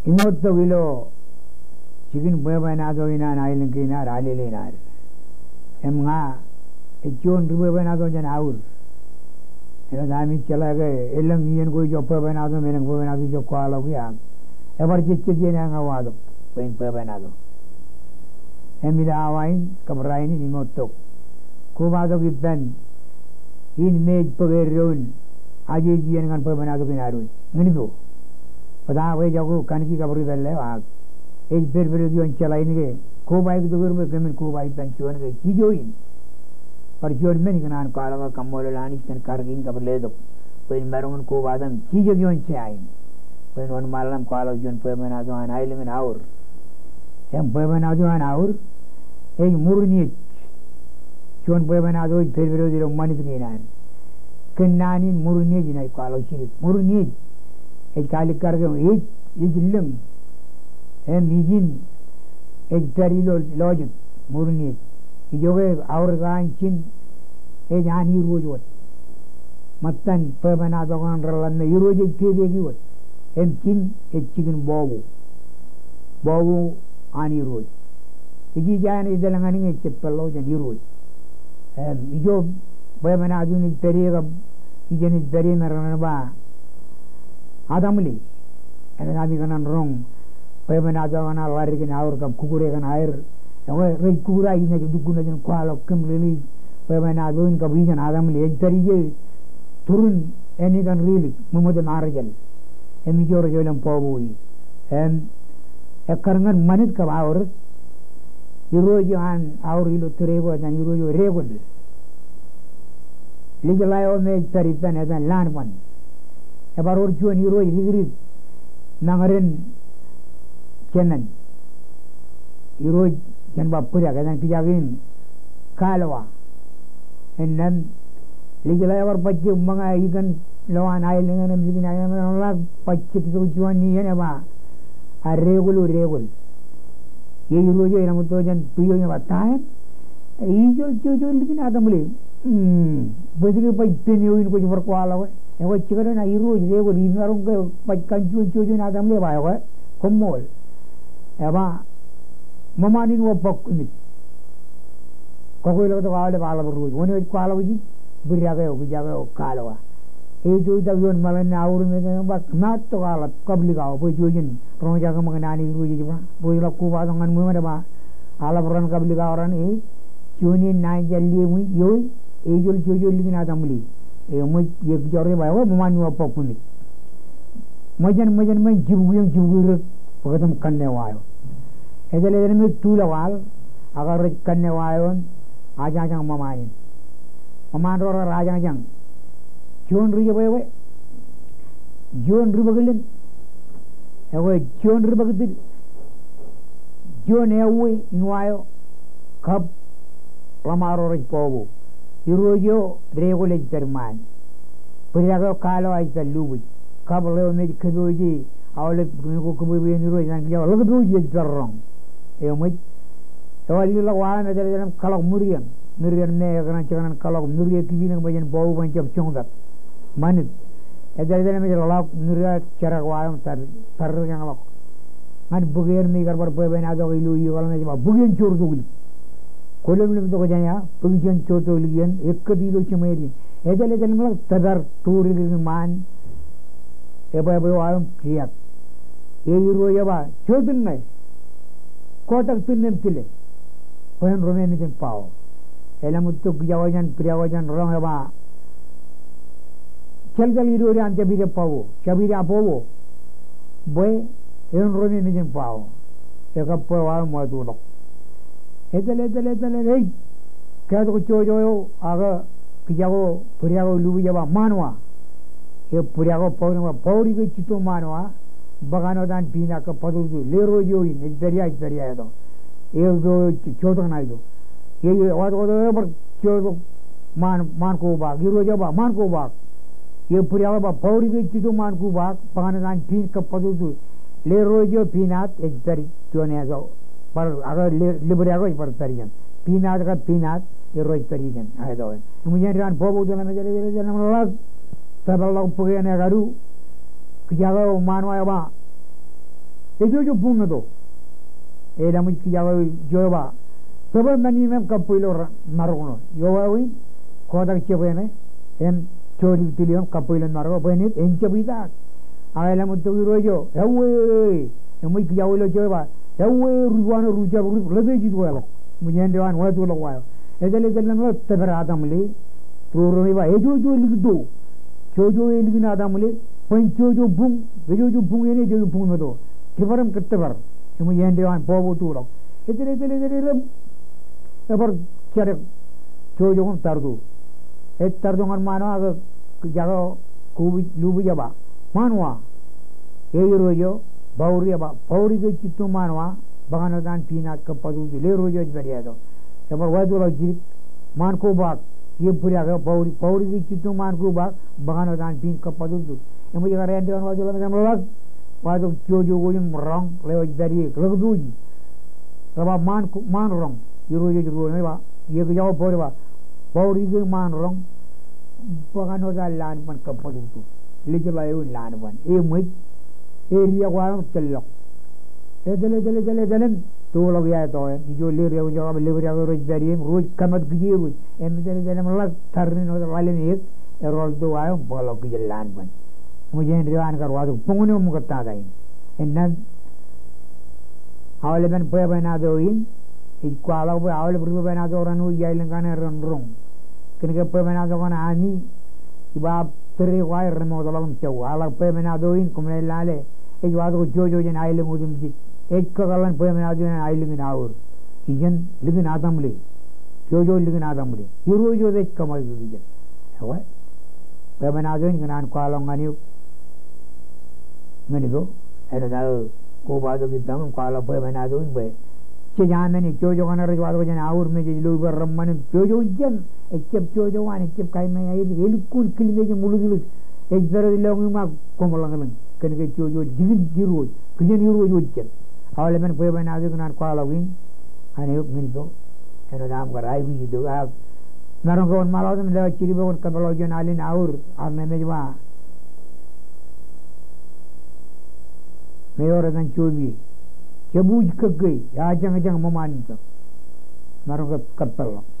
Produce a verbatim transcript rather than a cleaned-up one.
Iṃōttok ilo jikin bwebwenato in an aelōñ kein ad, alele in ad. Im ña ij juon ri bwebwenato jān aur. Āinwōt ami jeḷā ke elōñ iien ko ijo bwebwenato im elōñ bwebwenato ijo kwaḷọk ia. Ebar jejjet iien eo ña watōk bwe in bwebwenato. Im ilo awa in kab rainin iṃōttok kobatok ippān in me ej bōk eddoin ajej iien ñan bwebwenato kein ad wōj. Ñan ijo bōtab ej jako kaniki kab ri pālle eo ak ej pedped wōt ioon jeḷā in ke kobaik tok er bwe kōmin koba ippān juon ke jijo in. Bar juon men ikōṇaan kwaḷọk ak kaṃṃoolol Anij kōn karōk in kab letok bwe in maroñ in kobatok im jijet ioon jea in bwe in wōnṃaanḷọk im kwaḷọk juon bwebwenato an aelōñ in aur. Im bwebwenato an aur ej ṃurin iej. Juon bwebwenato ej pedped wōt ilo ṃanit kein an. Kōn naan in ṃurin iej in ij kwaḷọk jidik. Ṃurin iej ej kaalikkar ke ej, ej lōñ. Im ijin ej pād ilo lọjet ṃurin iej. Ijoke aorōk an jin ej an Irooj wōt. Ṃōttan bwebwenato kaṇ reḷḷap me Irooj ej pepe eo wōt. Im jin ej jikin bọọbu. Bọọbu an Irooj. Ij ij āinwōt etal ñan e ej jab peḷḷọk jān Irooj. Im ijo bwebwenato in ej pād ie kab ijen ej pād ie me renaaj ba atamle. Āinwōt ami kōṇaan roñ bwebwenato kaṇ ḷadik in aur kab kukure kaṇ aer. Ekwe rej kukure, inaaj lukkuun jen kwaḷọk kōm lele bwebwenato in kab ijen atamle. Ej pād ie turin āne kaṇ rilik, ṃōṃōt im arjel. Im ijo rej ḷōmṇak bọọbu in. Im ekkar ñan ṃanit kab aorōk, Irooj eo an aur ilo tōre ko etan Irooj eo Dekol. Lijḷa eo me ej pād ippān etan Lanban. Ebar wōr juon irooj dikdik ṃōñā dān Jemen. Irooj jān ba Bwidek, etan kijak in Kaloa. Innām lijḷa eo ebar bajjek ṃōñā ikōn lo an aelōñ in im likin aelōñ in, ḷak bajjek tok juon iien eba, a Dekol, o Dekol. Ie irooj eo ilaṃ tok jān bwij eo im eba, ta eṇ? Ijol jojo in likin atamle. Hmm, bwe ke baj pen eo in kwōj bar kwaḷọk e? Ekwe jekdọọn, a Irooj Dekol, imaroñ ke baj kaṇ juon jojo in atamle? Eba, ekwe, koṃṃool. Eba, ṃōṃaan in wōt bōk kōmij. Kọkweḷọk tok aolep aḷap ro wōj. Wōn eo ej kwaḷọk ijin? Bwidek eo, kijak eo Kaloa. Ej itok ioon meḷan eo aorōk im ej ba, kōmaat tok aḷap kab likao bwe jen roñjake ṃōk naan eo Irooj ej ba. Ro ej ḷak kobatok ñan ṃweo im ej ba, aḷap raṇ kab likao raṇ e, juon iien naan jān liemwi, eo ej, ejol jojo in likin atamle. Eṃōj, ie kijak ro ej ba, ekwe ṃōṃaan in wōt bōk kōmij. Ṃōjin, ṃōjin, ṃōjin, jibukwi eṇ, jibukwi rōk, bōktok im kanne wa eo. Etal, etal im ej tulọk al, ak rej kanne wa eo im ajañjañ ṃōṃaan in. Ṃōṃaan ro raar ajañjañ. Juon ri jebwebwe, juon ri bōk len, ekwe juon ri bōk tōl, juon ewwe in wa eo, kab ḷōṃaro rej bọọbu. Irooj eo Dekol ej pād ṃaan. Bwidek eo Kaloa ej pād lubwij. Kabōḷ eo me ej kōpooje aolep men ko kōpooje iien Irooj, etan kijak eo Ḷōkpooje ej pād roñ. Eṃōj, eo ej lelọk wa im etal, etal im kaḷọk ṃuri eṇ. Ṃuri eṇ me ekōṇaan jekōṇaan kaḷọk ṃuri eo kipilōñ bwe jen bọọbu bwe en jab joñtak. Ṃanit. Etal, etal im ej ḷọk ṃuri eo, jerak wa eo im tar, tar rōkeañ ḷọk. Ñan bōk eṇ me ikar bar bwebwenato ilo iiō kaḷ im ej ba, bōk eṇ joortok lik. Kwō lōmlōm tok jān ia, bōk ijeṇ joortok lik eṇ, ekkōt ilo jeṃeedik. Etal, etal im ḷak tōpar tuur ilikin ṃaan ebwebwe wa eo im diak. Ie irooj eba, jotin ṇe. Kotak tōl ṇe im tile. Bwe en ro me mejān bao. Eḷap tok kijak eo jān, bwidek eo jān roñ eba, jeljel idodo aṃ jab ide bao, jab ide bọọbu. Bwe en ro me mejān bao. Ekab bwe wa eo im wātoḷọk. Etal, etal, etal, etal, ej ketok jojo eo, ak kijak eo, bwidek eo lubwij eba, ṃaan wa. Eo bwidek eo bọọdik im ba, bọọdik ej jitto ṃaan wa, bōk āinwōt an piin ak kab bōtōltōl, lerooj eo in, ej pād ia, ej pād ia eto. Eo, eo, eo, jotok ṇa ijo. Eo, eo, ewātok, eo, eo, bar jotok ṃaan, ṃaan kobaak, irooj eo ba, ṃaan kobaak. Eo bwidek eo ba, bọọdik ej jitto ṃaan kobaak, bōk āinwōt an piin kab bōtōltōl. Lerooj eo Pinat, ej pād juon eto. Bar, ak le-, lebwidek eo ej bar pād ijeṇ. Pinat kab Pinat, eo rej pād ijeṇ, ak eto. Im ijeṇ ri an bọọbu tōl im etal, etal, etal, im ḷak tōpar ḷọk bōk eṇ ekadu. Kijak eo ṃaan wa eo ba, Ejjojo buñ meto. Elaṃōj kijako eo ej ba, jebwe men in im kabwilo marok ṇo. Eo aō in, kotak jebwe ṇe im jolikdik eo im kabwilo marok eo bwe en, en jab itaak. Ak elaṃōj tok irooj eo, ewwe, eṃōj kijako ilo jebwe ba, ewwe, rup eo an ru jab rup, ḷap ej juon ḷọk. Eṃōj āindein an wāto ḷọk wa eo. Etal, etal, etal, tōpar atamle. Ro, ro, ej ba, ejjojo likto. Jojo elikin atamle, bwe en jojo buñ, ejjojo buñ eo ṇe, ejjojo buñ meto. Tōpar im kōttōpar. Eṃōj āindein an bōkbōk tok ḷọk. Etal, etal, etal, etal, im ebar jerak jojo im tarto. Ej tarto ñan ṃaan eo ak kijako eo, kobwij, lubwij ej ba, ṃaan wa. E irooj eo, Bauri ej ba, Bauri ke jitto ṃaan wa, bōkan wōt an piin aō kōbbatutu. Ḷe irooj eo ej pād iaer tok. Ebar wāto ḷọk jidik, ṃaan kobaak, ie bwidek eo, Bauri, Bauri ke jitto ṃaan kobaak, bōkan wōt an piin kōbbatutu. Eṃōj kar āindein wāto ḷọk, eṃōj ḷọk, wāto jojo ko im roñ, ḷeo ej pād ie, ḷọk pooji. Rej ba ṃaan ko-, ṃaan roñ, irooj ej ruo ṇe, ej ba, ie kijako Bauri ej ba, Bauri ke ṃaan roñ, bōkan wōt an lānban kōbbatutu. Ḷe jeḷā eo in lānban. Eṃōj, e diak wa eo im jeḷọk. Etal, etal, etal, etal im, toḷọk iaer tok e. Ijo ḷe diak, ijo kab ḷe diak eo rej pād ie im rej kōmat kije irooj. Im etal, etal im ḷak tarrin wōt ḷalem eō, erọọl tok wa eo im bōkḷọk kijen lānban. Eṃōj āindein an kar wāto buñ eo im kōttata in. Innām aolepen bwebwenato in, ej kwaḷọk bwe aolep ri bwebwenato raṇ eo ij aelōñ kaṇe ren roñ. Kōnke bwebwenato kaṇe ami, ij ba tōre ko aer remootḷọk im jab wa. Eḷak bwebwenato in, koṃ naaj lale, ej wāto jojo jān aelōñ otemjej. Ej kakōḷḷan bwebwenato in an aelōñ in aor. Kijen likin atamle. Jojo likin atamle. Irooj wōt ej kōṃakūt kijen. Ekwe, bwebwenato in kōṇaan kwaḷọk ñan eok ñan ijo, āinwōt aō kobatok ippaṃ im kwaḷọk bwebwenato in bwe jej amen, ej jojo kaṇe rej wātok jān aor me jej lo ippān reṃṃan im jojo ijin, ejjab jojo an, ejjab kaima aer, elukkuun kilmeej im ḷutḷut. Ej pād wōt lọñiṃ ak koṃḷōñḷōñ. Kōnke jojo likin irooj, kijen irooj wōt jet. Aolepen bwebwenato in kōṇaan kwaḷọk in ñan eok ñan ijo, āinwōt aṃ kar aikuj itok. Ak maroñ ke wōnṃaanḷọk im lewōj jidik bwe kwōn kōpeḷḷọk juon alen aor, armej ej ba, me ewōr etan jobie. Jab uj kōkkein, eajeñjeñ ṃōṃaan itok. Maroñ ke kōpeḷḷọk.